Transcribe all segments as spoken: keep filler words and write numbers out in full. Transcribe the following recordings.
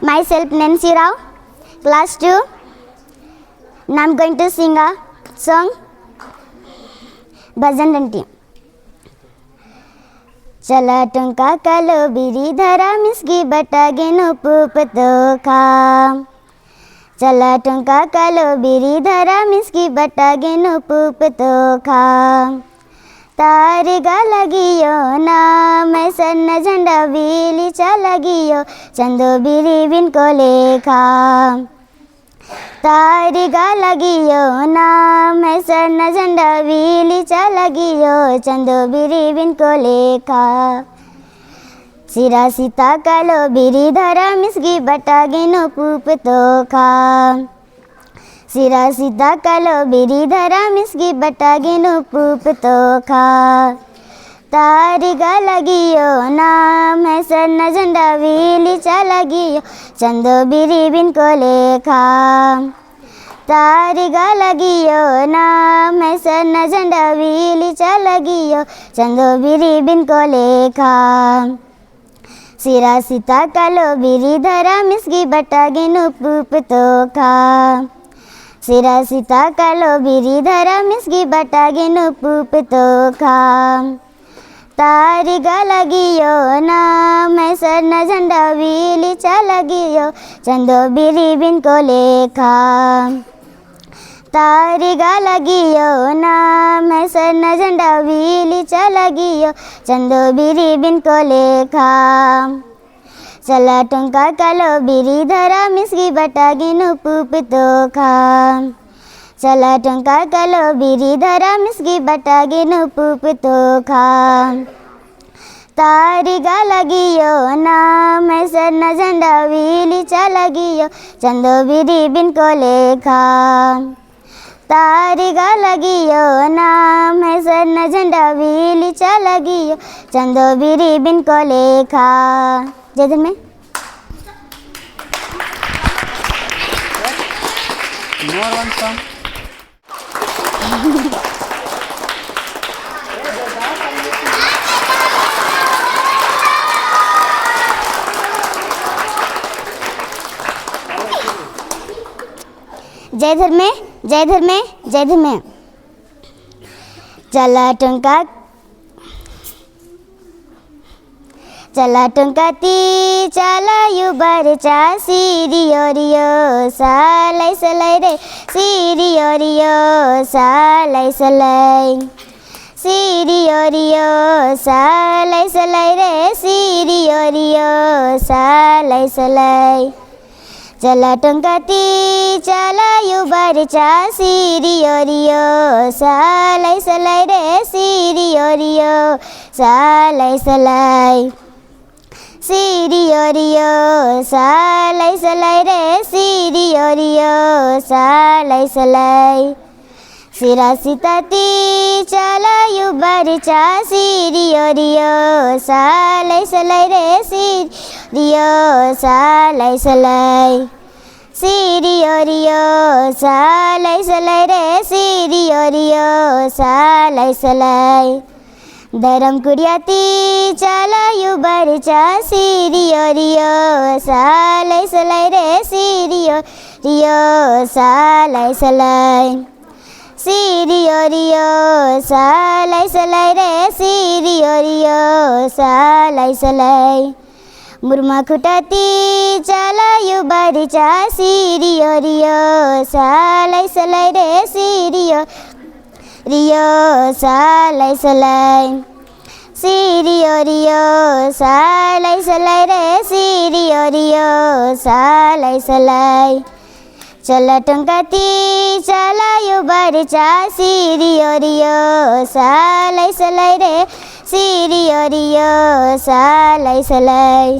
Myself Nancy Rao, class two. Now I'm going to sing a song, भजन डंडी। चला टोंका कालो बीरी धरा मिसगी बटा गे नू पूप तोखा। चला टोंका कालो बीरी धरा मिसगी बटा गे नू पूप तोखा। तारी गा लगियो ना, मैं सरना झंडा बीली चा लगियो, चंदो बीरी बिनको लेखा। तारी गा लगियो ना, मैं सरना झंडा बीली चा लगियो, चंदो बीरी बिनको लेखा। सिरा सीता कालो बीरी धरा मिसगी बटा गे नू पूप तोखा। सिरा सीता कालो बीरी धरा मिसगी बटा गे नू पूप तोखा। तारी गा लगियो ना, मैं सरना झंडा बीली चा लगियो, चंदो बीरी बिनको लेखा। तारी गा लगियो ना, मैं सरना झंडा बीली चा लगियो, चंदो बीरी बिनको लेखा। सिरा सीता कालो बीरी धरा मिसगी बटा गे नू पूप तोखा। सिरा सीता कालो बीरी धरा मिसगी बटा गे नू पूप तोखा। तारी गा लगियो ना, मैं सरना झंडा बीली चा लगियो, चंदो बीरी बिनको लेखा। तारी गा लगियो ना, मैं सरना झंडा बीली चा लगियो, चंदो बीरी बिनको लेखा। चला टोंका कालो बीरी धरा मिसगी बटा गे नू पूप तोखा। चला टोंका कालो बीरी धरा मिसगी बटा गे नू पूप तोखा। तारी गा लगियो ना, मैं सरना झंडा बीली चा लगियो, चंदो बीरी बिनको लेखा। तारी गा लगियो ना, मैं सरना झंडा बीली चा लगियो, चंदो बीरी बिनको लेखा। जय धर्मे। More one song. जय धर्मे, जय धर्मे, जय धर्मे। चला टोंका, चला टोंका ती चला यू बरचा, सिरियो रियो सालय सलय रे, सिरियो रियो सालय सलय। सिरियो रियो सालय सलय रे, सिरियो रियो सालय सलय। चला टोंका ती चला यू बरचा, सिरियो रियो सालय सलय रे, सिरियो रियो सालय सलय। सिरियो रियो सालय सलय रे, सिरियो रियो सालय सलय। सिरा सीता ती चला यू बरचा, सिरियो रियो सालय सलय रे, सिरियो सालय सलय। सिरियो रियो सालय सलय रे, सिरियो रियो सालय सलय। धरम कुड़िया ती चला यू बरचा, सिरियो रियो सालय सलय रे, सिरियो रियो सालय सलय। सिरियो रियो सालय सलय रे, सिरियो रियो सालय सलय। मुरमा खुटा ती चला यू बरचा, सिरियो रियो सालय सलय रे, सिरियो रियो सालय सलय। सिरियो रियो सालय सलय रे, सिरियो रियो सालय सलय। चला टोंका ती चला यू बरचा, सिरियो रियो सालय सलय रे, सिरियो रियो सालय सलय।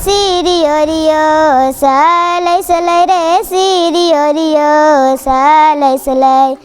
सिरियो रियो सालय सलय रे, सिरियो रियो सालय सलय।